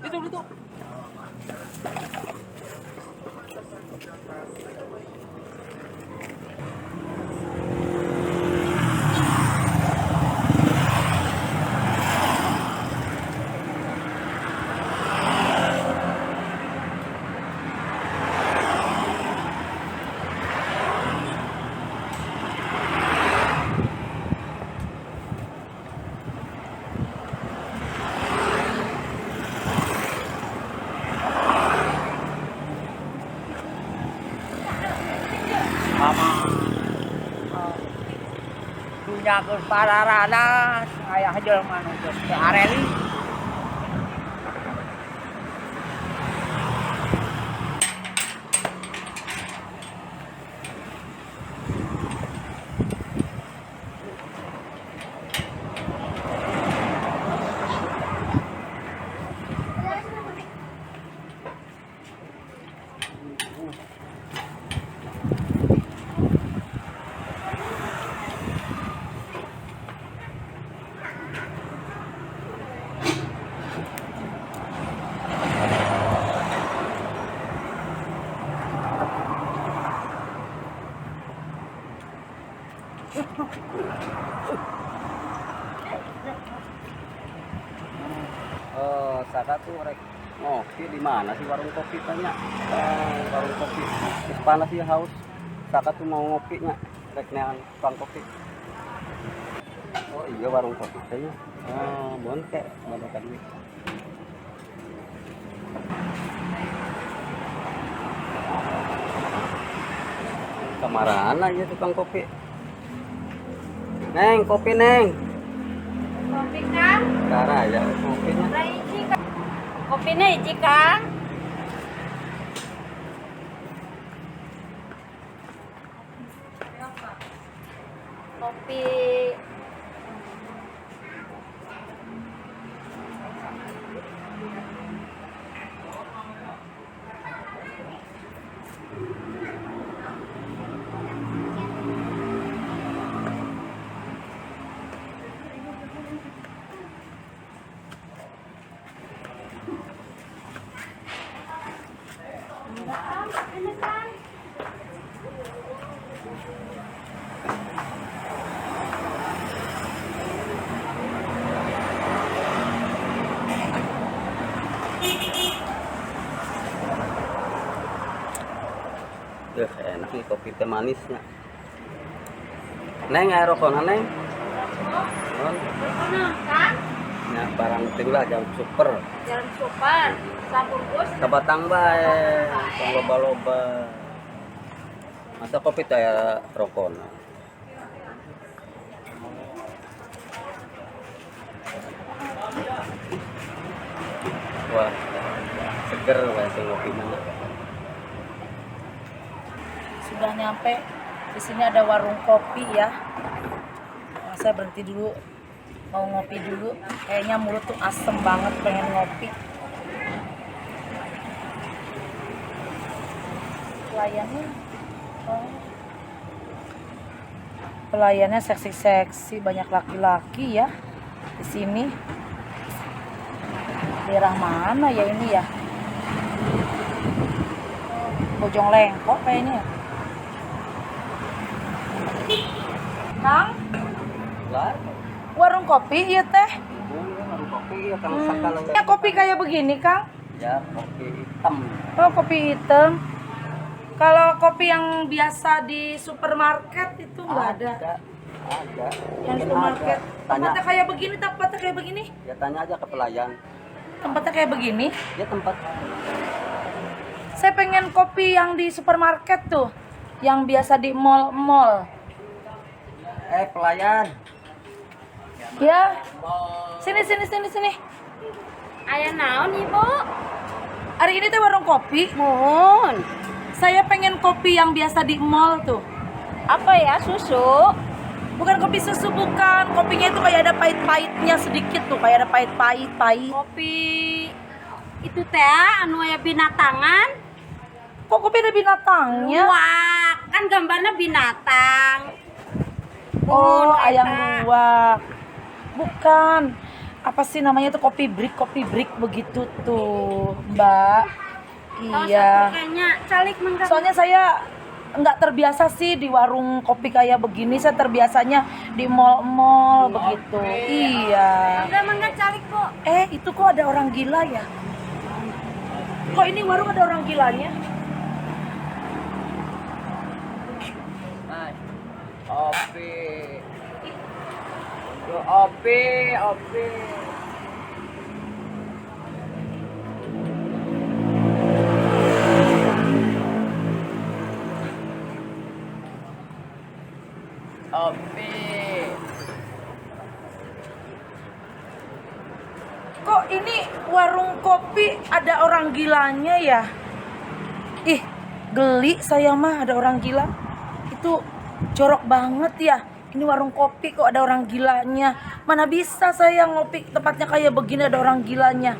Itu itu. Mama. Dunya geus pararanas, aya jelema nu geus teu areli. Oh, Saka tuh rek ngopi di mana sih warung kopi tanya? Warung kopi. Geus panas ya haus. Saka tuh mau ngopinya, rek neangan tukang kopi. Oh iya warung kopi tanya. Oh, bon kek badokan duit. Kemarahan aja tukang kopi. Neng, kopi neng. Kopi Kang, Kara ya kopinya. lah hiji Kang. Kopina hiji Kang. Kopi. Enggak, Kang. Ini Kang. Duh, enak nih kopi teh manisnya. Neng, air rokok neng. Non, Mana, Kang? ya, barang penting lah jam super. Jalan super, sabungkus. Kabatang bae, tong loba-loba. Masa kopi teh aya rokona. Wah, seger wae sing ngopi mana. Sudah nyampe. Di sini ada warung kopi ya. Nah, saya berhenti dulu, mau ngopi dulu. Kayaknya mulut tuh asem banget pengen ngopi. Pelayannya, oh. Pelayannya seksi-seksi, banyak laki-laki ya di sini. Daerah mana ya ini ya? Bojong Lengkok kayaknya ya. Kang, Lah, warung kopi iya teh. warung kopi ya kalau sakalo. Ya kopi kayak begini, Kang. Ya, kopi hitam. Oh, kopi hitam. Kalau kopi yang biasa di supermarket itu nggak ada. Ada. Yang Mungkin supermarket. ada. Tanya, Tempatnya kayak begini, tempatnya kayak begini. ya tanya aja ke pelayan. Tempatnya kayak begini. Ya tempat Saya pengen kopi yang di supermarket tuh, yang biasa di mall-mall. Pelayan. Ya. Sini sini sini sini. Aya naon, Ibu? Hari ini tuh warung kopi. Mohon. Saya pengen kopi yang biasa di mall tuh. Apa ya, susu? Bukan kopi susu, bukan. Kopinya itu kayak ada pahit-pahitnya sedikit tuh, kayak ada pahit-pahit, pahit. Kopi Itu teh anu aya binatangan. Kok kopi ada binatangnya? Luwak, kan gambarnya binatang. Oh, Mun, ayam eta. luwak. Bukan. Apa sih namanya itu kopi break begitu tuh, Mbak. Tos Iya. atuh kayaknya calik mangga. Soalnya saya nggak terbiasa sih di warung kopi kayak begini. Saya terbiasanya di mall-mall begitu. Iya. Mangga mangga calik, Bu. Eh, itu kok ada orang gila ya? Kok ini warung ada orang gilanya? Mas, kopi. Kopi, kopi. Kopi. Kok ini warung kopi ada orang gilanya ya? Ih, geli saya mah ada orang gila. Itu jorok banget ya. Ini warung kopi kok ada orang gilanya. Mana bisa saya ngopi tempatnya kayak begini ada orang gilanya.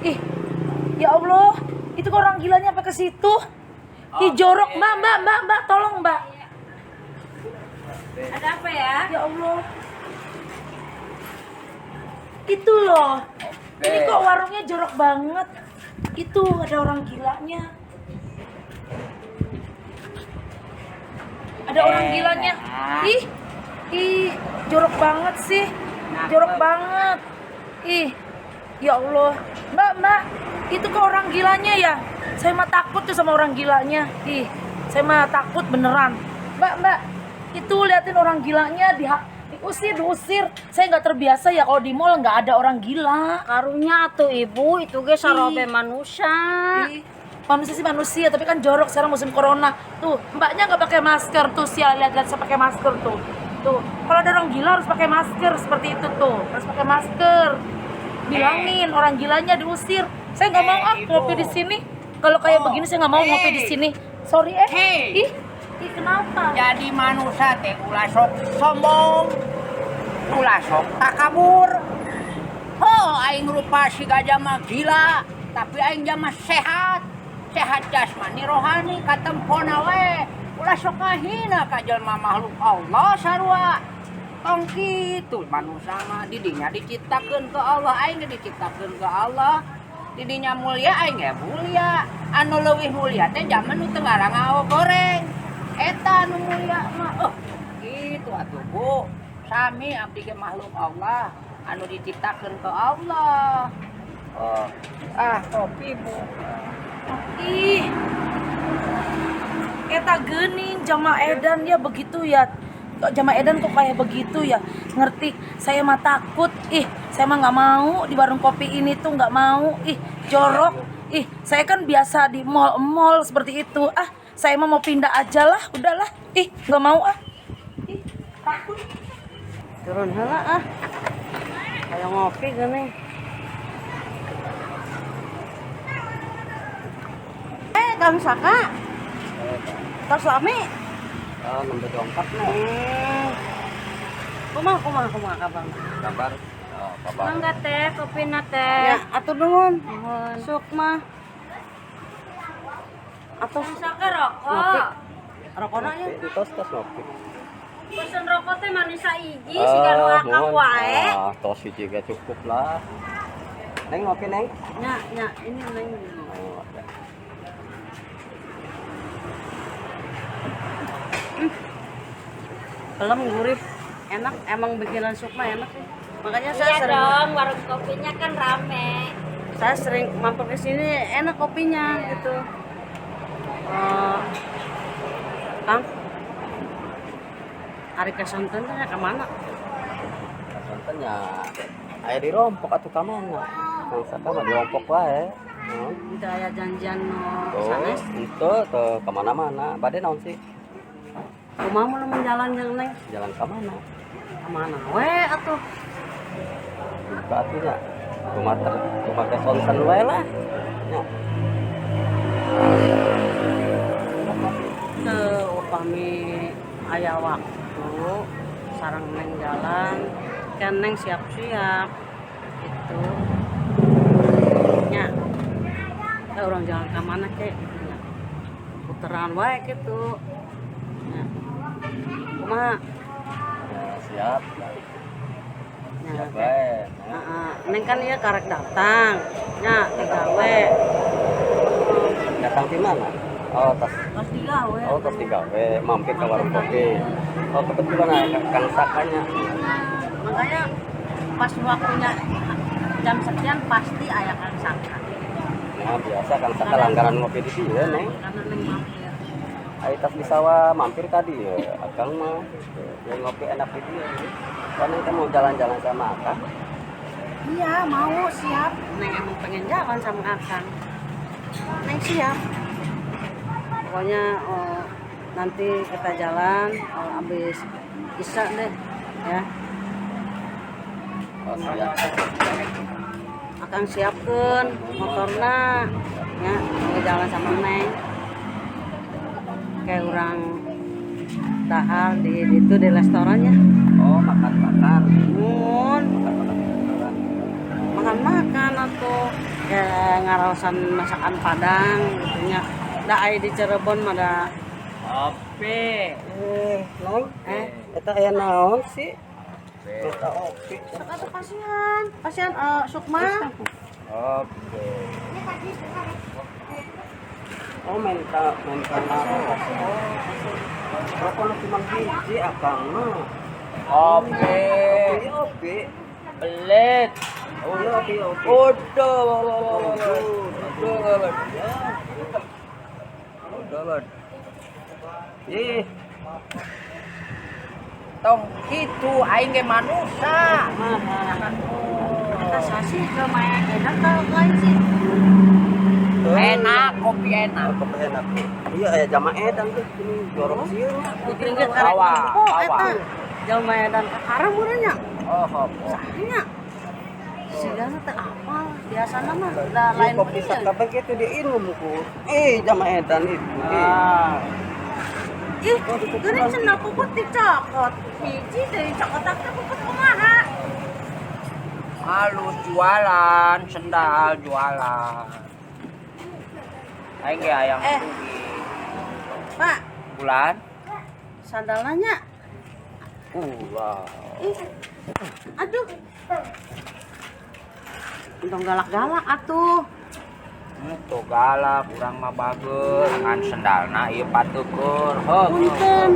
Ih, ya Allah, itu kok orang gilanya apa ke situ? Ih, jorok. Mbak, mbak, mbak, mbak, tolong, mbak. Ada apa ya? Ya Allah. Itu loh. Ini kok warungnya jorok banget. Itu ada orang gilanya. Ada orang gilanya. Ih, ih, jorok banget sih. Jorok banget. Ih, ya Allah. Mbak, mbak, itu kok orang gilanya ya? Saya mah takut tuh sama orang gilanya. Ih, saya mah takut beneran. Mbak, mbak, itu liatin orang gilanya diusir, diusir. Saya nggak terbiasa ya kalau di mall nggak ada orang gila. Karunya atuh ibu, itu ge sarobe Ih. manusia. Ih, manusia sih manusia, tapi kan jorok sekarang musim corona. Tuh, mbaknya nggak pakai masker tuh, sial, lihat-lihat saya pakai masker tuh. Tuh, kalau ada orang gila harus pakai masker seperti itu tuh, harus pakai masker. Bilangin orang gilanya diusir. Saya nggak mau ah Ibu. ngopi di sini. Kalau kayak Oh, begini saya nggak mau ngopi di sini. Sorry eh. Hei. Ih, ih kenapa? Jadi manusia teh ulah sok sombong, ulah sok takabur. Oh, aing rupa siga jalma gila, tapi aing jalma sehat. Sehat jasmani rohani katempona we. Ulah sok ngahina ka jelma makhluk Allah sarua. Tong kitu manusia mah didinya diciptakeun ke Allah, aing ge diciptakeun ke Allah. Didinya mulia aing ge mulia. Anu leuwih mulia teh zaman nu teu ngarang goreng. Eta anu mulia mah. Oh, gitu atuh Bu. Sami abdi ge makhluk Allah anu diciptakeun ke Allah. Oh, ah kopi Bu. Ih. Eta geuning jama edan ya begitu ya. Kok jama edan kok kayak begitu ya? Ngerti? Saya mah takut. Ih, saya mah nggak mau di warung kopi ini tuh nggak mau. Ih, jorok. Ih, saya kan biasa di mall-mall seperti itu. Ah, saya mah mau pindah aja lah, udahlah. Ih, nggak mau ah. Ih, takut. Turun heula ah. Kayak ngopi gini. Eh, Kang Saka. Tos lami. Ah, nembe dongkap nih. Kumaha kumaha kumaha kabar? Kabar. Oh, kabar. Mangga teh, kopina teh. Ya, atur nuhun. Nuhun. Sukma. Atau Kang Saka rokok. Ngopi. Rokona ya. Ngopi, tos tos ngopi. Pesen rokok teh manusia hiji siga nu Ah, akang mohon. wae. Ah, tos hiji ge cukup lah. Neng ngopi, Neng. Nya, nya, ini neng. Oh, ya. Belum gurih. Enak, emang bikinan Sukma enak sih. Makanya saya Iya sering dong, warung kopinya kan rame. saya sering mampir ke sini, enak kopinya gitu. Eh, Kang, ari kasonten teh ka mana? Contohnya aya di rompok atuh ka mana? Kang Saka mah di rompok wae. Hmm. Teu aya janjian nu Tuh, sanes. itu tuh kemana-mana. Bade naon sih? Kumaha mun jalan jeung Neng? Jalan ke mana? Ka mana we atuh? Buka atuh nya. Rumah ter, rumah ke sonten wae lah. Nya. Teu upami aya waktu sareng Neng jalan, kan Neng siap-siap gitu. Nya. Urang jalan ka mana kek gitu nya. Puteran wae gitu. Nya. Kumaha? Ya, siap. Nya. Siap bae. Heeh. Neng kan ieu karek datang. Nya digawe. Datang di mana? Oh, tas. Tos digawe. Oh, tos digawe, mampir ke warung kopi. Oh, kebetulan ada Kang Sakanya. Makanya pas waktunya jam sekian pasti aya Kang Saka. Nah, biasa Kang Saka langganan ngopi di sini, Neng. Karena neng mampir. Ayo tas di sawah mampir tadi ya, Akang mah ya, ngopi enak di dia. Kan Neng teh mau jalan-jalan sama Akang. Iya, mau siap. Neng emang pengen jalan sama Akang. Neng siap. Pokoknya oh, nanti kita jalan oh, abis Isya deh ya. Oh, siap. Akang siapkan motorna ya, mau jalan sama Neng. Kayak orang dahar di itu di restorannya. Oh, makan-makan. Mun Makan-makan di restoran. Makan-makan atau kayak ngaraosan masakan Padang gitu nya. Da aya di Cirebon mah da. Kopi. Eh, Neng, Eh, eta aya naon sih? Eta opi. Sok atuh kasihan. Kasihan eh, Sukma. Oke. Oh, minta minta naon? Rokok nu cuma hiji Akang mah. Kopi. Opi, opi. Pelit. Oh, opi, opi. Udah, udah, udah. Ih, Tong kitu aing ge manusia. Eta sasi ke maya enak kalau lain sih. Enak, kopi enak. Kopi enak. Iya, aya jama edan tuh ini jorok sieun. Putri ge karek Awa, nempo awa. eta. Jelema edan kakara meureun nya. Oh, oh. Sahnya. Sigana teh apal biasana mah da lain Kopi ieu. sakabeh gitu diinum ku. Eh, jama edan itu. Eh. Ah. Ih, geuning cenah puput dicokot. Hiji deui cokot teh puput kumaha? Halus jualan, sendal jualan. Aing ge hayang Eh. sugih. Pak, Bulan. sandalna nya. Ulah. Ih. Aduh. Entong galak-galak atuh. Tuh galak, urang mah bager, ngan sendalna ieu patukur. Heuh. Punten.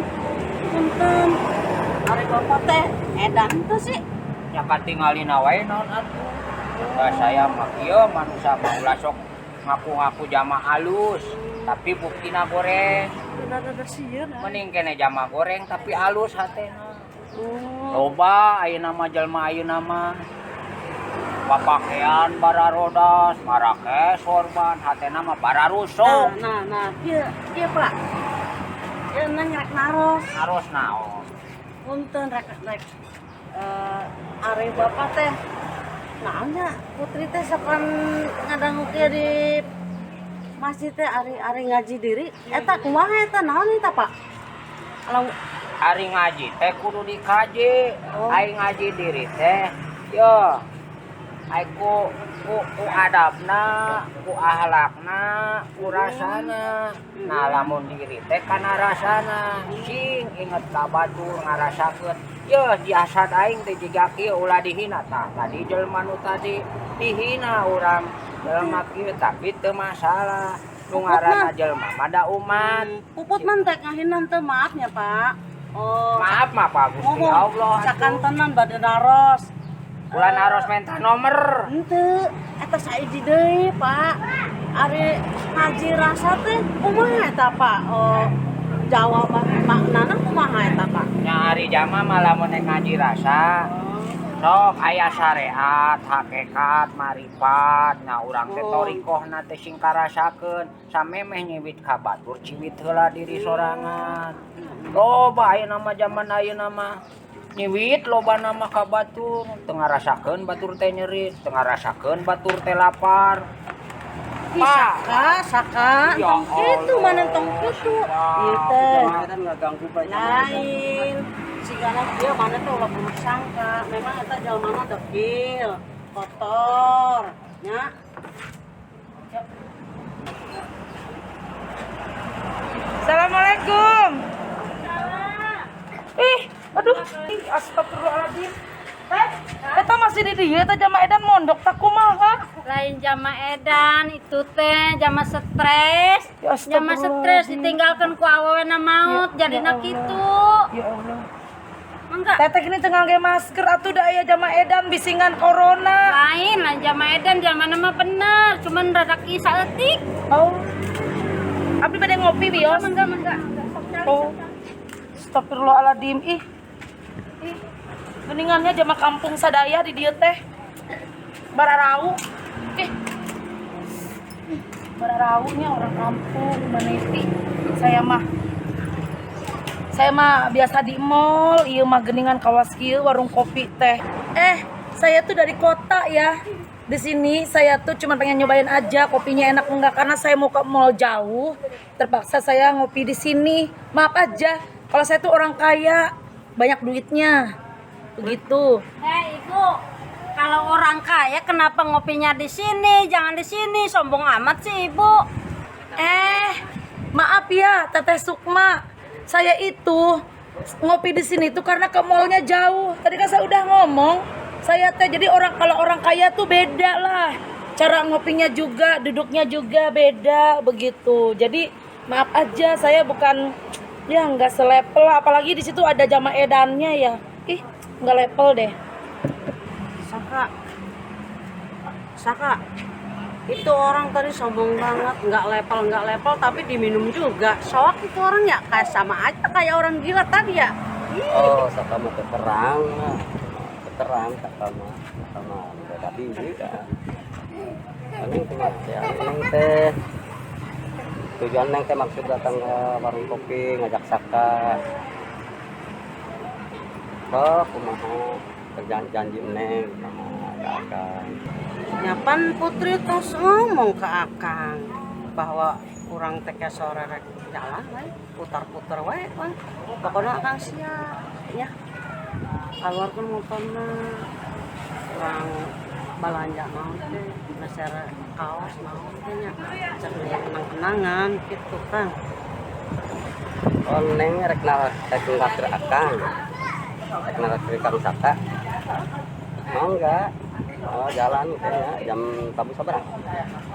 Punten. Ari bapak teh edan teu sih. Nya katingalina wae naon atuh. Da saya mah kieu manusia mah ulah sok ngaku-ngaku jama halus, tapi buktina goreng. Rada-rada sieun. Ah. Mending kene jama goreng tapi halus hatena. Oh. Loba ayeuna mah jelema ayeuna mah papakean bararodas, marake sorban, hatena mah bararusuk. Nah, nah, nah, kieu kieu Pak. Ieu neng rek naros. Naros naon? Punten rek rek eh ari bapak teh naonnya putri teh sokan ngadangu kieu di masjid teh ari ari ngaji diri eta kumaha eta naon eta Pak? Kalau Ari ngaji teh kudu dikaji. Oh. Ari ngaji diri teh yo ai ku ku, ku adabna, ku ahlakna, ku rasana. Nah, lamun diri teh kana rasana, sing inget ka batur ngarasakeun. Yo jasad aing teh jiga kieu ulah dihina tah. Tadi jelema nu tadi dihina urang jelema kieu tapi teu masalah. Nu ngaranna jelema mah da umat. Puput mah teh ngahina teu maafnya Pak. Oh. Maaf mah Pak Gusti Ngomong Allah atuh. Sakantenan bade naros. Ulah naros menta nomor. Henteu, eta saiji deui, Pak. Ari ngaji rasa teh kumaha eta, Pak? Oh, jawaban maknana kumaha eta, Pak? Nya ari jama mah lamun rek ngaji rasa sok aya syariat, hakikat, marifat. Nah urang teh Oh. thoriqohna teh sing karasakeun samemeh nyiwit ka batur ciwit heula diri sorangan. Loba ayeuna mah jaman ayeuna mah nyiwit loba nama ka batur teu ngarasakeun batur teh nyeri, teu ngarasakeun batur teh lapar. Ih, saka, saka, Ya tong kitu Allah. mana tong kitu. Ieu teh. Jama edan ngaganggu bae. Lain. Sigana kieu mana teh ulah buruk sangka. Memang eta jelmana dekil, kotor, nya. Astagfirullahaladzim. Eta masih di dieu eta jama edan mondok tak kumaha? Lain jama edan itu teh jama stres. Ya Jama stres ditinggalkan ku awewena maut Ya, jadina ya Allah. kitu. Ya Allah. Mangga. Teteh ini teu ngangge masker atuh da aya jama edan bisingan corona. Lain lain jama edan jamana mah bener, cuman rada kisah leutik. Oh. Abdi bade ngopi bios. Mangga mangga. Sok calik, Oh. sok calik. Astagfirullahaladzim. Ih. Ih. Geningannya jama kampung sadaya di dieu teh. Bararau. Ih. Bararaunya orang kampung Baneti. Saya mah biasa di mall, ieu mah geningan kawas kieu warung kopi teh. Saya tuh dari kota ya. Di sini saya tuh cuma pengen nyobain aja kopinya enak enggak karena saya mau ke mall jauh. Terpaksa saya ngopi di sini. Maaf aja, kalau saya tuh orang kaya, banyak duitnya. Begitu. Ibu, kalau orang kaya kenapa ngopinya di sini? Jangan di sini, sombong amat sih ibu. Maaf ya, Teteh Sukma. Saya itu ngopi di sini tuh karena ke mallnya jauh. Tadi kan saya udah ngomong, saya teh jadi orang kalau orang kaya tuh beda lah. Cara ngopinya juga, duduknya juga beda begitu. Jadi maaf aja saya bukan ya nggak selevel lah. Apalagi di situ ada jama edannya ya. Ih, nggak level deh. Saka, Saka, itu orang tadi sombong banget, nggak level, tapi diminum juga. Soak itu orang ya, kayak sama aja kayak orang gila tadi ya. Oh, Saka mah keterang, keterang Saka mah, Saka mah beda tinggi kan. Neng teh ya, neng teh. Tujuan neng teh maksud datang ke warung kopi ngajak Saka. Oh, kumaha kerjaan janji neng sama Akang. Nyapan Putri terus ngomong ke Akang bahwa kurang teh sore rek jalan wae, putar-putar wae kan. Pokoknya Akang siap ya. Keluarkan motorna kurang belanja naon teh, meser kaos naon teh nya. Cek kenang-kenangan gitu kan. Oh, neng rek nraktir Akang. Rek nraktir Kang Saka. Mau nggak? Oh, jalan kayaknya jam tabu sabaraha?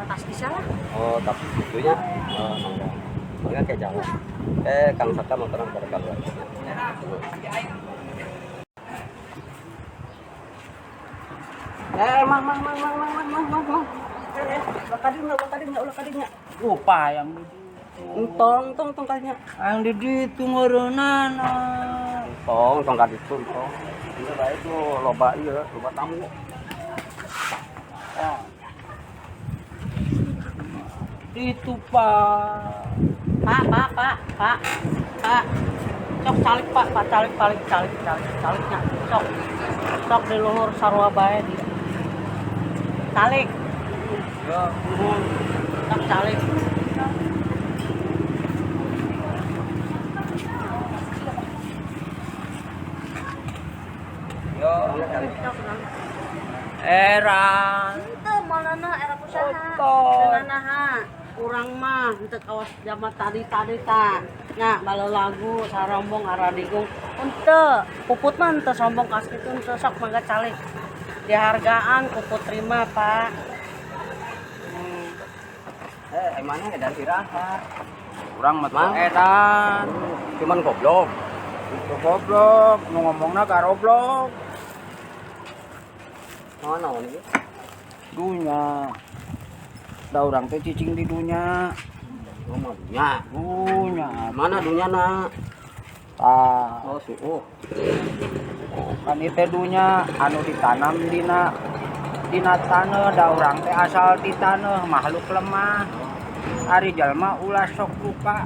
Pasti salah. Oh, tabu itunya. Oh, mangga. Mangga kayak jalan. Kang Saka motoran pada keluar. Mang mang mang mang mang mang mang mang. Ulah kadinya, ulah kadinya. Lupa yang di Entong, tong tong kadinya. Yang di ditu ngeureunana. Tong, tong kaditu, tong. Ini bae tuh loba ieu, loba tamu. Oh. Itu Pak. Pak, Pak, Pak, Pak, Pak. Sok calik Pak, Pak calik, calik, calik, calik, caliknya. Sok, sok di luhur sarua bae di. Calik. Ya, nuhun. Sok calik. Yo, calik. Era. Henteu malana era kusaha. Naha. Urang mah henteu kawas zaman tadi-tadi ta. Nya balo lagu sarombong aradigung. Henteu, Puput mah henteu sombong kas kitu henteu sok mangga calik. Dihargaan ku Putri mah, Pak. Emangnya edan iraha? Urang mah teu edan. Cuman goblok. Itu goblok, nu ngomongna garoblok. Mana ini? Dunya. Da urang teh cicing di dunya. Oh, mah dunya. Dunya. Mana dunya na? Tah. Oh, suuh. Kan ieu teh dunya anu ditanam dina taneuh, da urang teh asal ti taneuh, makhluk lemah. Ari jalma ulah sok lupa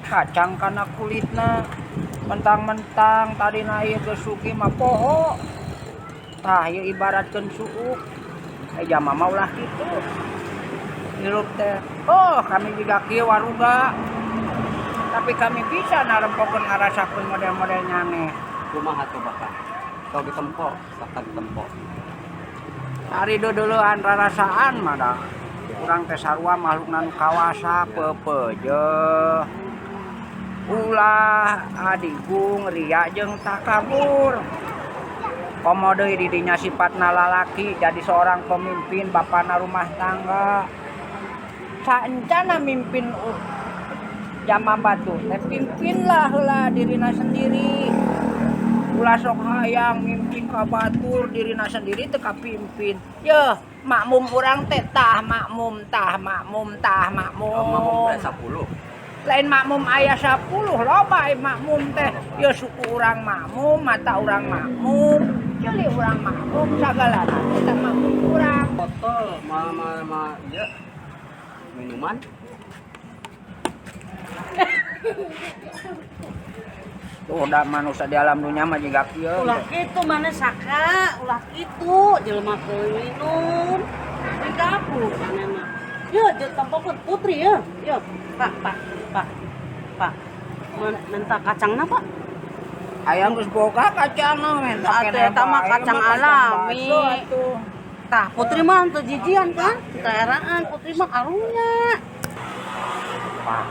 kacang kana kulitna. Mentang-mentang tadina ieu geus sugih mah poho. Tah ieu ibaratkeun suuk. Jalma mah ulah kitu. Hirup teh. Oh, kami juga kieu waruga. Tapi kami bisa narempokeun ngarasakeun model-model nyaneh. Kumaha coba Kang? Sok ditempo, sok ditempo. Ari dodoloan rarasaan mah da. Urang teh sarua makhluk nu kawasa pepeje. Ulah adigung ria jeung takabur. Komo deui di dinya sifatna lalaki jadi seorang pemimpin, bapana rumah tangga. Saencana mimpin jama batur teh, pimpinlah heula dirina sendiri. Ulah sok hayang mimpin ka batur, dirina sendiri teu kapimpin. Yeuh, makmum urang teh tah makmum, tah makmum, tah makmum. Oh, makmum teh 10. Lain makmum aya 10, loba ai makmum teh. Yeuh, suku urang makmum, mata urang makmum, ceuli urang makmum, sagalana teh makmum urang. Botol ma ma ma ieu minuman. Tuh da manusia di alam dunia mah jiga kieu. Ulah kitu maneh Saka, ulah kitu jelema keur minum. Di dapur maneh mah. Yeuh, jeung tempokeun Putri yeuh. Yeuh, Pak, Pak, Pak. Pak. Minta kacangna, Pak. Ayang geus boga kacangna, minta Atuh keneh eta mah bae, kacang mah kacang alami. baso atuh. Tah, Putri mah teu jijian kan? Teu eraan Putri mah karunya. Pak,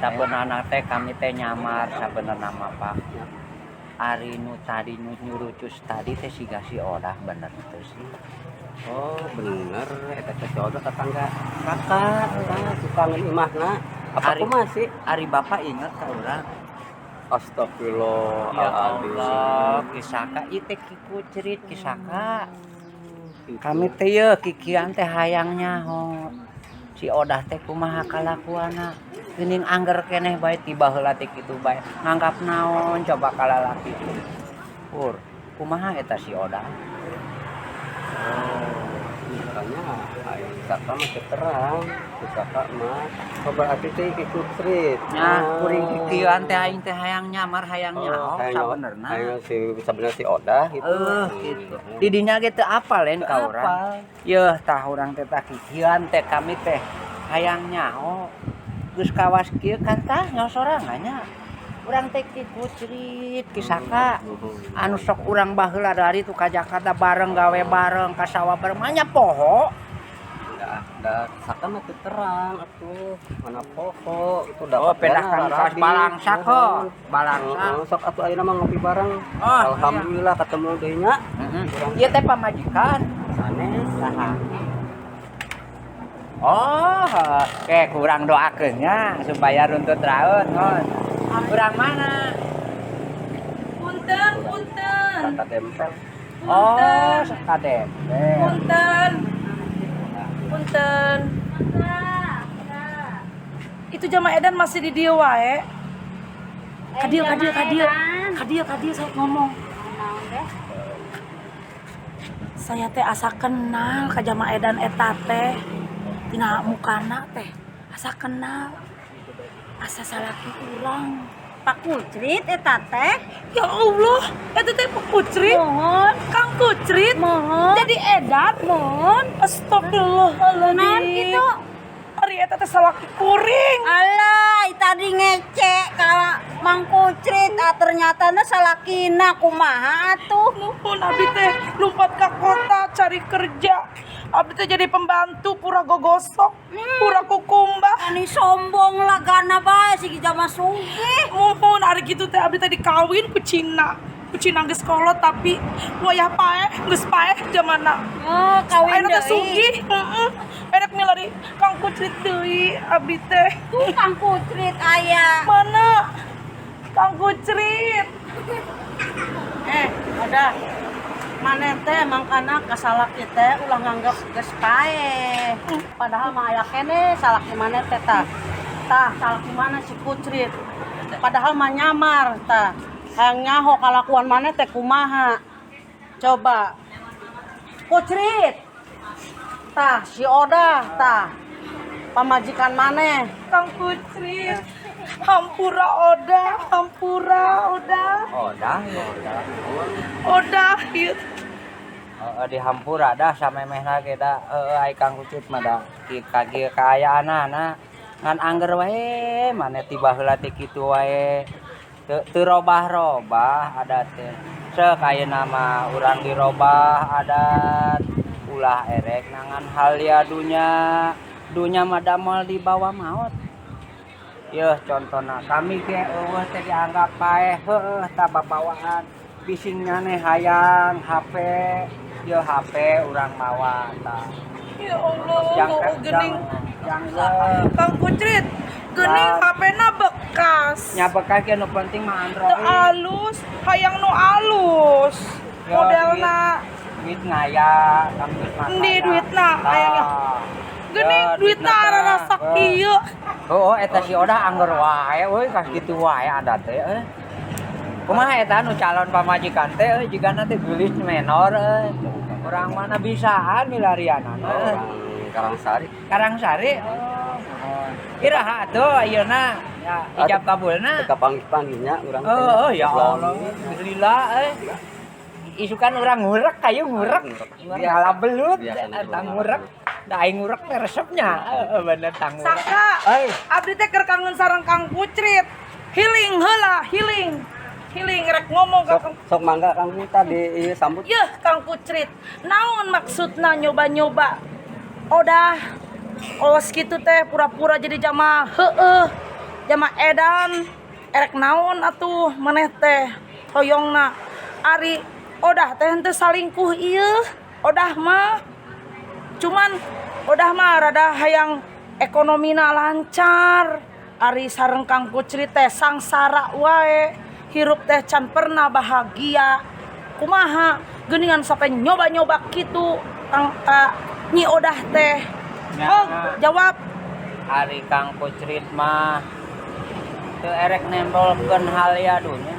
sabenerna teh kami teh nyamar sabenerna mah, Pak. Ari nu tadi nu nyurucus tadi teh siga si Odah, bener teu sih? Oh, bener eta teh si Odah tetangga kakak, tah tukang imahna. Apa kumaha sih? Ari Bapak inget ka urang? Astagfirullah. Ya Allah, Kisaka ieu teh Ki Kucrit, Kisaka. Gitu. Kami teh yeuh kikian teh hayang nyaho. Si Odah teh kumaha kalakuanna? Geuning angger keneh bae tiba heula teh kitu bae. Nganggap naon coba ka lalaki teh. Pur, kumaha eta si Odah? Oh, makanya aing Saka mah teu terang, si Saka mah. Oh, berarti teh Ki Kucrit. Nya, kuring kikieuan teh aing teh hayang nyamar, hayang Oh, nyaho hayang sabenerna. Hayang si sabenerna si Odah gitu. Gitu. Di dinya ge teu apal lain ka urang. Yeuh, tah urang teh tah kikieuan teh kami teh hayang nyaho. Geus kawas kieu kan tah nyaho sorangan nya. Urang teh Ki Kucrit, Ki Saka. Anu sok urang baheula dari tu ka Jakarta bareng, gawe bareng, ka sawah bareng, mah nya poho. Da, da Saka mah teu terang atuh, mana poho itu da. Oh, pedah kang kaos balangsak ho. Balangsak. Heeh, sok atuh ayeuna mah ngopi bareng. Oh, alhamdulillah ketemu deui nya. Heeh. Ieu teh pamajikan. Sanes. Saha? Oh, oke, kurang doakeun nya supaya runtut raut, ngon. Kurang mana? Punten, punten. Kata tempel. Oh, sakadempel. Punten. Punten. Itu jama edan masih di dieu wae. Kadieu, kadieu, kadieu. Kadieu, kadieu saya ngomong. Saya teh asa kenal ka jama edan eta teh. Tina mukana teh asa kenal. Asa salaki urang. Pak Kucrit eta teh. Ya Allah, eta teh Pak Kucrit. Mohon. Kang Kucrit. Mohon. Jadi edan. Mohon. Astagfirullahaladzim. Naon kitu? Ari eta teh salaki kuring. Alah, tadi ngece ka Mang Kucrit, ah, ternyata na salakina kumaha atuh. Nuhun, abdi teh lompat ke kota cari kerja. Abdi teh jadi pembantu pura gogosok, pura kukumbah. Ani sombong lah gana bae si jama sugih. Muhun ari kitu teh abdi teh dikawin ku Cina. Ku Cina geus kolot tapi wayah paeh, geus paeh jamana. Oh, kawin Ayeuna teh deui. sugih, heeh. Enak milari Kang Kucrit deui abdi teh. Tuh Kang Kucrit aya. Mana? Kang Kucrit. Udah. Maneh teh mangkana ka salaki teh ulah nganggep geus paeh. Padahal mah aya keneh salaki maneh teh tah. Tah salaki maneh si Kucrit. Padahal mah nyamar tah. Hayang nyaho kalakuan maneh teh kumaha. Coba. Kucrit. Tah si Odah tah. Pamajikan maneh. Kang Kucrit. Hampura Odah, hampura Odah. Odah, Odah. Odah ieu. Heeh, di hampura dah samemehna ge da heueuh ai Kang Kucrit mah da ki ka kaayaanana ngan angger wae maneh ti baheula teh kitu wae. Teu robah-robah adat teh. Seuk ayeuna mah urang dirobah adat ulah erek nangan halia dunya. Dunya mah damel dibawa maot. Yeuh contona kami ge eueuh teh dianggap paeh heueuh tah babawaan. Bising nyaneh hayang HP, ieu HP urang mawa tah. Ya Allah, Jang oh, geuning. Jang Kang Kucrit, geuning Tah. HP-na bekas. Nya bekas ge, nu penting mah Teu Android. alus, hayang nu alus. Ya, Modelna duit ngaya, kami geus makan. Endi duitna, hayang geuning duitna rasa kieu. Oh, eta si Odah angger wae euy, kas kitu wae ada teh euy. Kumaha eta nu calon pamajikan teh euy, jigana teh geulis menor euy. Urang mana bisaan milarianana euy. Orang Karangsari. Karangsari. Oh, nuhun. Iraha atuh ayeuna ya ijab kabulna. Teu kapanggih-panggihnya urang teh. Oh, ya Allah. Lila euy. Isukan urang ngurek kayu ngurek. Ngala belut Biasanya eta ngurek. Da aing ngurek teh resepnya. Heeh, bener tang ngurek. Saka, Euy, abdi teh keur kangen sareng Kang Kucrit. Healing heula, healing. Healing rek ngomong ka Sok Kang. sok mangga Kang tadi ieu sambut. Yeuh, Kang Kucrit, naon maksudna nyoba-nyoba? Odah, os kitu teh pura-pura jadi jamaah heueuh, jamaah edan, erek naon atuh maneh teh hoyongna. Ari Odah teh henteu salingkuh ieu, Odah mah. Cuman Odah mah rada hayang ekonomina lancar. Ari sareng Kang Kucrit teh sangsara wae, hirup teh can pernah bahagia. Kumaha geuningan sampai nyoba-nyoba kitu Kang ka Nyi Odah teh? Nya. Oh, jawab. Ari Kang Kucrit mah teu erek nempelkeun hal ya dunya.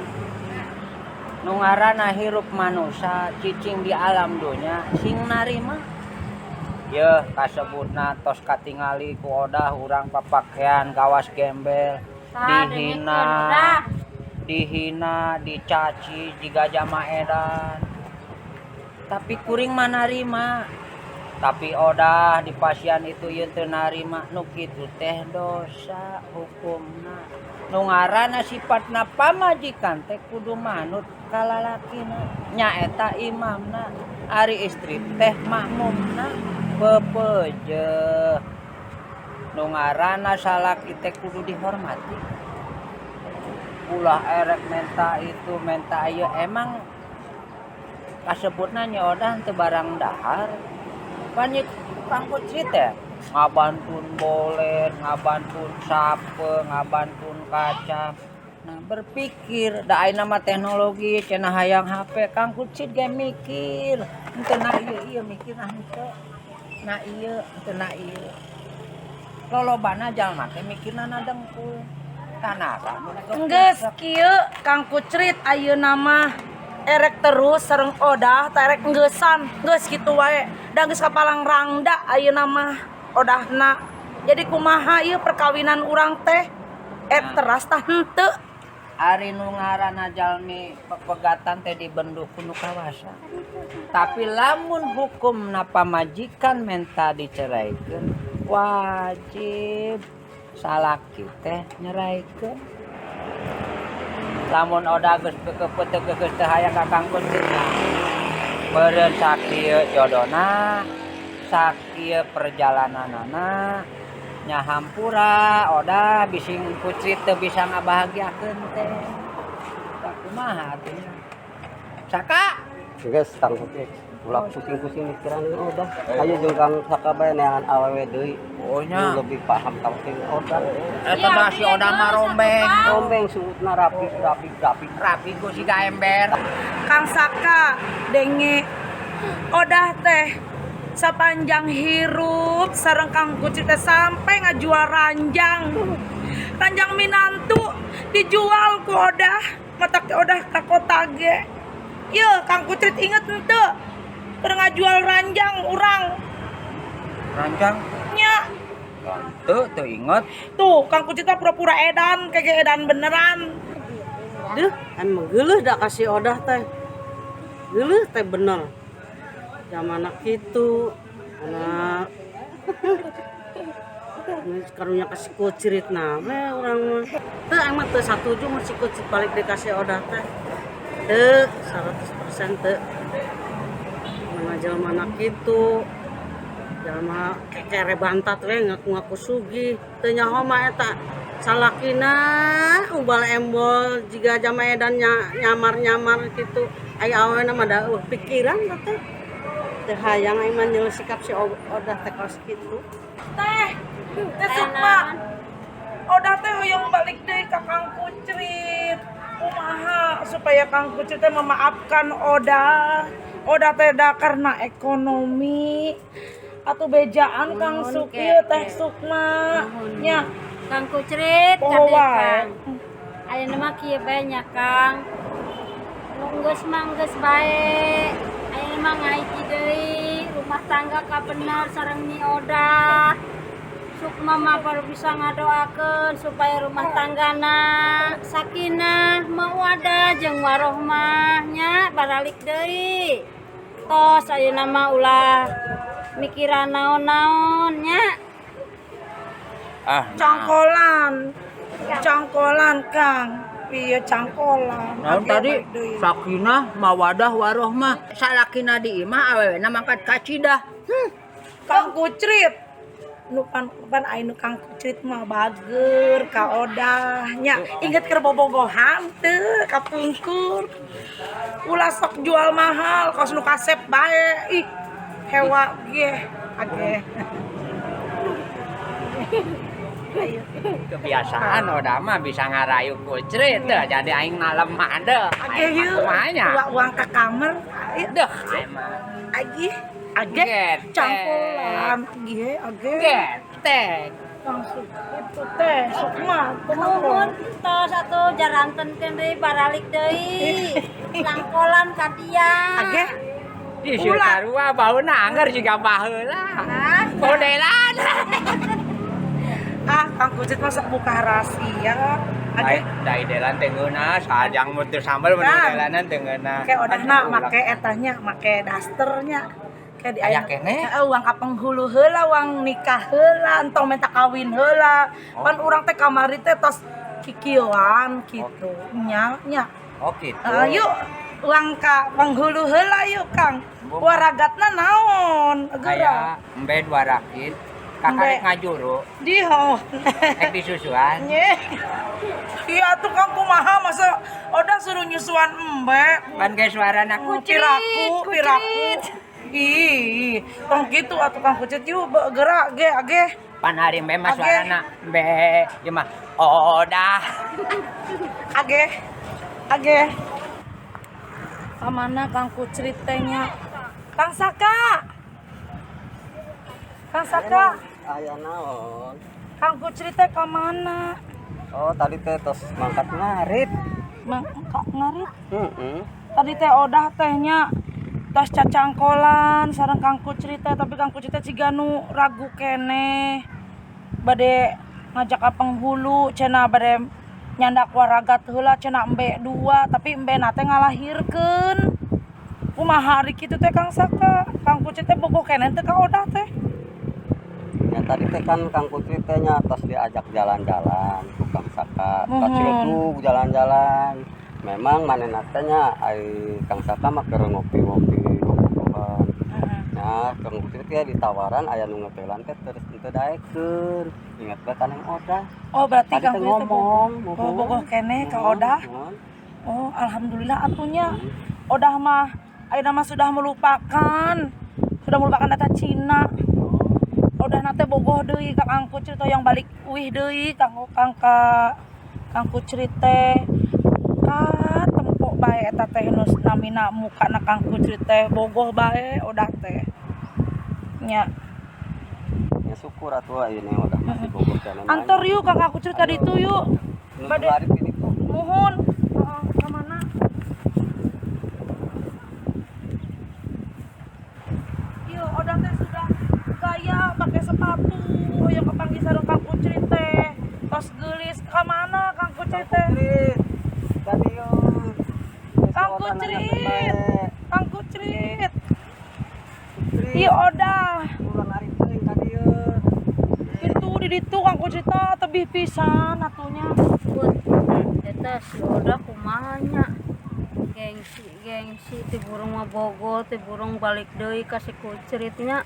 Nu ngaranna hirup manusia cicing di alam dunya sing narima. Yeuh kasebutna tos katingali ku Odah urang papakean kawas gembel, Tah, dihina, dengekeun, Odah. Dihina, dicaci jiga jama edan, tapi kuring mah narima. Tapi Odah di pasian itu ieu teu narima nu kitu teh dosa hukumna. Nu ngaranna sifatna pamajikan teh kudu manut ka lalakina, nyaeta imamna, ari istri teh makmumna, pepeje. Nu ngaranna salaki teh kudu dihormati, ulah erek menta itu menta ieu. Emang kasebutna Nyi Odah teu barang dahar pan ieu Kang Kucrit teh ngabantun bolet, ngabantun sape, ngabantun kacang. Nah, berpikir da ayeuna mah teknologi cenah hayang HP, Kang Kucrit ge mikir henteu na ieu, ieu mikir nah henteu na ieu, henteu na ieu. Lolobana jalma teh mikirna na dengkul tanah. Geus kieu, Kang Kucrit, ayeuna mah erek terus sareng Odah teh erek enggesan? Geus kitu wae da geus kapalang rangda ayeuna mah Odahna. Jadi kumaha ieu perkawinan urang teh, erek teras tah henteu? Ari nu ngaranna jalmi pepegatan teh dibendu ku nu kawasa. Tapi lamun hukumna pamajikan menta diceraikeun, wajib salaki teh nyeraikeun. Lamun Odah geus keukeupeut teu geus teu hayang ka Kang Kucrit, meureun sakieu jodona, sakieu perjalananana, nya hampura Odah bising Kucrit teu bisa ngabahagiakeun teh. Tah, kumaha atuh nya? Saka. Geus Kang Kucrit. Ulah pusing-pusing mikiran Odah. Ayo jeung Kang Saka bae neangan awewe deui. Oh nya. Nu lebih paham ka jeung Odah. Eta mah si Odah mah rombeng. Rombeng surutna rapi rapi rapi. Rapi ku siga ember. Kang Saka, denge, Odah teh sepanjang hirup sareng Kang Kucrit teh sampai ngajual ranjang, ranjang minantu dijual ku Odah, matak Odah ka kota ge. Ye, Kang Kucrit inget henteu keur ngajual ranjang urang? Ranjang? Nya. Teu, teu inget. Tuh, Kang Kucrit mah pura-pura edan kayak edan beneran. Duh, emang geuleuh da ka si Odah teh. Geuleuh teh bener. Zaman kitu anak ini karunya ka si Kucrit nah we urang mah. Teu, emang teu satuju mun si Kucrit balik deui ka si Odah teh. Teu 100% teu. Mana jelema na kitu. Jelema kekere bantat we ngaku-ngaku sugih. Teu nyaho mah eta. Salakina ubal embol jiga jama edan nyamar-nyamar gitu. Aya awena mah da eueuh pikiran teh. Teu hayang aing mah nyeul sikap si Odah teh kos kitu. Teh, Teh Sukma. Odah teh hoyong balik deui ka Kang Kucrit. Kumaha supaya Kang Kucrit teh memaafkan Odah. Odah teh da karena ekonomi atau bejaan Kang Nuhun, Sukil ke, Teh ke. Sukma nya. Kang Kucrit Poho kade wae. Kang. Ayeuna mah kieu bae nya Kang. Nu geus mah geus bae. Ayeuna mah ngahiji deui rumah tangga kabener sareng Nyi Odah. Sukma mah baru bisa ngadoakeun supaya rumah tanggana sakinah mawadah jeung warohmah nya baralik deui. Tos ayeuna mah ulah mikiran naon-naon nya. Ah, Cangkolan. Cangkolan Kang. Iya cangkolan. Naon Age tadi balik deui. sakinah mawadah warohmah. Salakina di imah awewena mangkat kacidah. Kang Kucrit. Nu pan pan aya nu Kang Kucrit mah bager ka Odah nya. Inget keur bobogohan teu kapungkur. Ulah sok jual mahal kos nu kasep bae. Ih, hewa ge age. Ayo. Kebiasaan Odah mah bisa ngarayu Kucrit teh jadi aing nalem deh. Age yeuh. Kumaha nya? Uang ke kamar. Ayo. Deh, aing mah. Age age Getek. cangkolan age age Getek. langsung itu teh Sukma Nuhun tos atuh jarantenkeun deui baralik deui. Langkolan ka dia. Age Di sarua bauna angger jiga baheula. Hah? Bodelan. Ah, Kang Kucit masa buka rahasia. Age Dai delan teh ngeunah, sajang muter sambal mun Kang. delanan teh ngeunah. kayak odahna make etanya, make dasternya. Kayak di Aya keneh? Heeh, uang ka penghulu heula, uang nikah heula, entong minta kawin heula. Oh. Pan urang teh kamari teh tos kikieuan gitu. Nya, nya. Oh gitu. Yuk uang ka penghulu heula yuk Kang. Waragatna naon? Geura. Aya embe dua rakit, kakarek Embe. ngajuru, Di ho. rek disusuan. Nye. Iya tuh Kang kumaha masa Odah suruh nyusuan embe. Pan ge suarana kucrit. Piraku, piraku. Ih, tong gitu atuh Kang Kucit yuk gerak ge age. Pan hari embe mah Age. suarana embe ieu mah Odah. Age. Age. Kamana Kang Kucrit teh nya? Kang Saka. Kang Saka, Aya naon? Kang Kucrit teh kamana? Oh, tadi teh tos mangkat ngarit. Mang kak ngarit. Heeh. Tadi teh Odah tehnya tos cacangkolan sareng Kang Kucrit teh, tapi Kang Kucrit teh ciga nu ragu keneh. Bade ngajak ka penghulu cenah bade nyandak waragat heula cenah embe dua, tapi embe na teh ngalahirkeun. Kumaha ari kitu teh Kang Saka? Kang Kucrit teh bogoh keneh teh ka Odah teh. Ya tadi teh kan Kang Kucrit teh nya tos diajak jalan-jalan ku Kang Saka. Muhun. Ka Ciledug jalan-jalan. Memang manehna teh nya ai Kang Saka mah keur ngopi-ngopi bobogohan. Nah, Kang Kucrit teh ditawaran aya nu ngetelan teh terus teu daekeun. Ingat bae ka Neng Odah. Oh, berarti Tadi Kang teh Kucrit teh ngomong, bogoh, oh, bogoh keneh ka Odah. Muhun. Oh, alhamdulillah atunya. Odah mah ayeuna mah sudah melupakan. Sudah melupakan data Cina. Odah na teh bogoh deui ka Kang Kucrit yang balik uih deui Kang Kang ka Kang Kucrit teh. Ka tempo bae eta teh nu namina mukana Kang Kucrit teh bogoh bae Odah teh. Nya. Ya syukur atuh ayeuna Odah masih bogoh keneh. Antar yuk Kang Kucrit ka ditu yuk. Nu Bade ngarit di ditu. muhun. Heeh, ka mana? Iya, Odah teh sudah gaya pakai sepatu yang kepanggih sareng Kang Kucrit teh. Tos geulis ka mana Kang Kucrit teh? Kucrit. Tadi yo. Kang Kucrit. Kang Kucrit. Iya Odah. Ulah narik teuing ka dieu. Itu di ditu Kang Kucrit teh tebih pisan atunya. Put, eta si Odah kumaha nya? Gengsi, gengsi ti burung mah bogo, ti burung balik deui ka si Kucritnya.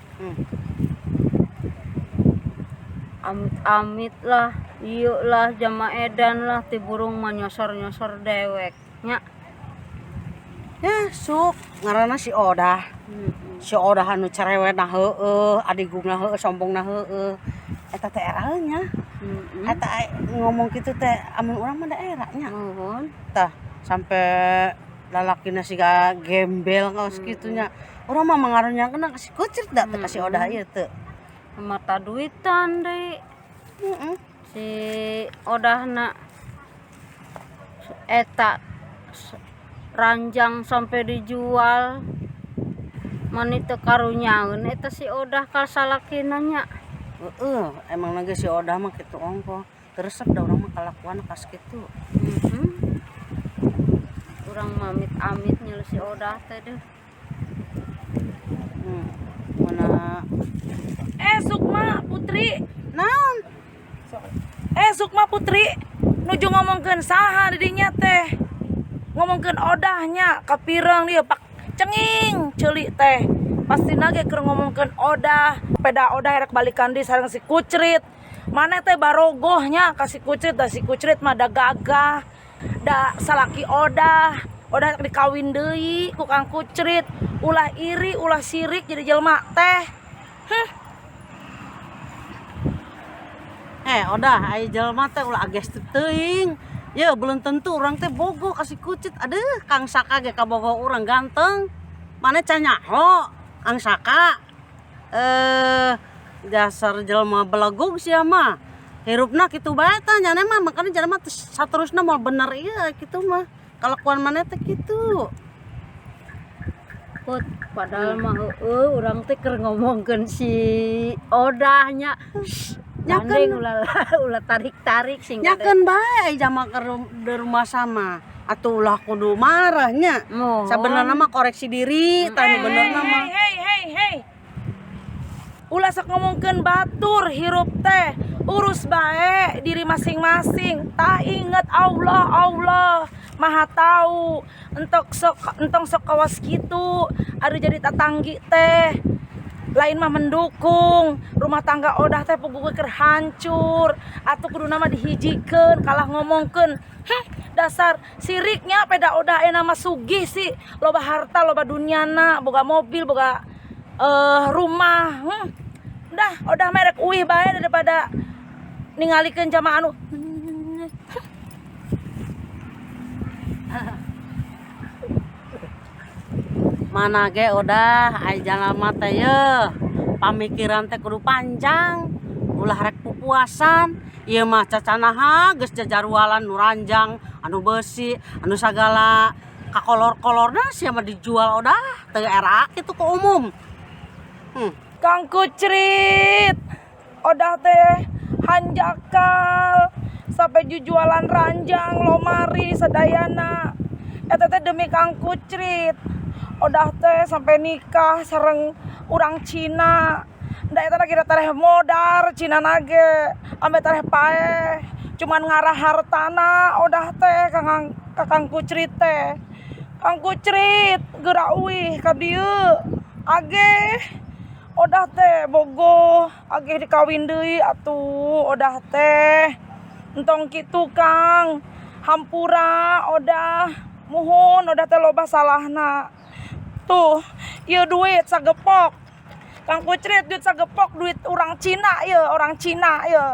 Amit-amit lah. Ieu lah jama edan lah ti burung mah nyosor-nyosor dewek nya. Ya sok ngaranna si Odah. Si Odah anu cerewetna heueuh, adigungna heueuh, sombongna heueuh. Eta teh era nya. Eta ngomong kitu teh amun urang mah da era nya. Nuhun. Tah sampai lalakina siga gembel kaos kitu nya. Urang mah mangarunyakeun ka si Kucrit da teh ka si Odah ieu teu. Mata duitan deui. Heeh. Si Odahna eta ranjang sampai dijual. Mani teu karunyaeun eta si Odah ka salakina nya. Heeh, emang lagi si Odah mah kitu ongkoh. Terus da urang mah kalakuan kas kitu. Urang mamit-amit nyel si Odah teh deuh. Mana Sukma Putri. Naon? Sukma Putri nuju ngomongkeun saha di dinya teh. Ngomongkeun Odahnya kapireng dia pak cenging ceuli teh. Pastina ge keur ngomongkeun Odah, peda Odah rek balikan deui sareng si Kucrit. Maneh teh barogohnya ka si Kucrit, da si Kucrit mah da gagah, da salaki Odah. Odah rek dikawin deui ku Kang Kucrit. Ulah iri, ulah sirik jadi jelema teh. Heh. Odah aya jelema teh ulah ages teuing. Ya belum tentu urang teh bogo ka si Kucrit. Aduh, Kang Saka ge kabogo urang ganteng. Maneh can nyaho Kang Saka. Dasar jelema belegug sia mah. Hirupna kitu bae tah nyane mah, makana jelema teh saterusna moal bener ieu kitu mah. Kalakuan maneh teh kitu. Put, padahal mah heueuh urang teh keur ngomongkeun si Odahnya. Nyakeun ulah tarik-tarik sing nyakeun bae ai jama keur di rumah sama. Atuh ulah kudu marah nya. Sabenerna mah koreksi diri, tah nu benerna mah. Hey hey hey. Ulah sok ngomongkeun batur hirup teh. Urus bae diri masing-masing. Tah inget Allah, Allah Maha tahu. Entong sok kawas kitu. Aduh jadi tatanggi teh. Lain mah mendukung rumah tangga Odah teh puguh keur hancur. Atuh kuduna mah dihijikeun kalah ngomongkeun. Dasar siriknya peda Odah ayeuna mah sugih sih, loba harta, loba dunyana, boga mobil, boga rumah. Dah Odah merek uih bae daripada ningalikeun jamaah anu. Mana ge Odah ai jalma teh yeuh pamikiran teh kudu panjang, ulah rek pupuasan. Ieu mah cacanaha geus jajarualan nu ranjang, anu beusi, anu sagala kakolor-kolorna sia mah dijual Odah teu era kitu ku umum. Kang Kucrit, Odah teh hanjakal sampai jujualan ranjang, lomari sadayana. Eta teh demi Kang Kucrit. Odah teh sampai nikah sareng urang Cina. Da eta lagi tareh modar Cina nage, ambe tareh paeh. Cuman ngarah hartana Odah teh ka Kang Kucrit teh. Kang Kucrit geura uih ka dieu. Ageh Odah teh bogoh, ageh dikawin deui atuh Odah teh. Entong kitu Kang, hampura Odah, muhun Odah teh loba salahna. Tuh, ieu duit sagepok. Kang Kucrit duit sagepok, duit urang Cina ieu, orang Cina ieu.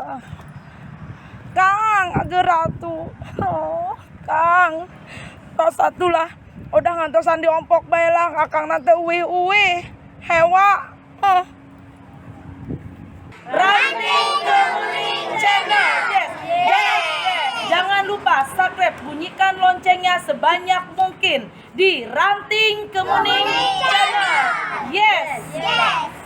Kang, geura atuh. Oh, Kang. Tos atuh lah. Odah ngantosan diompok bae lah, Akang na teh uih-uih. Hewa. Ranting Kemuning Channel. Yes. Yes. Jangan lupa subscribe, bunyikan loncengnya sebanyak mungkin di Ranting Kemuning Channel. Yes. Yes.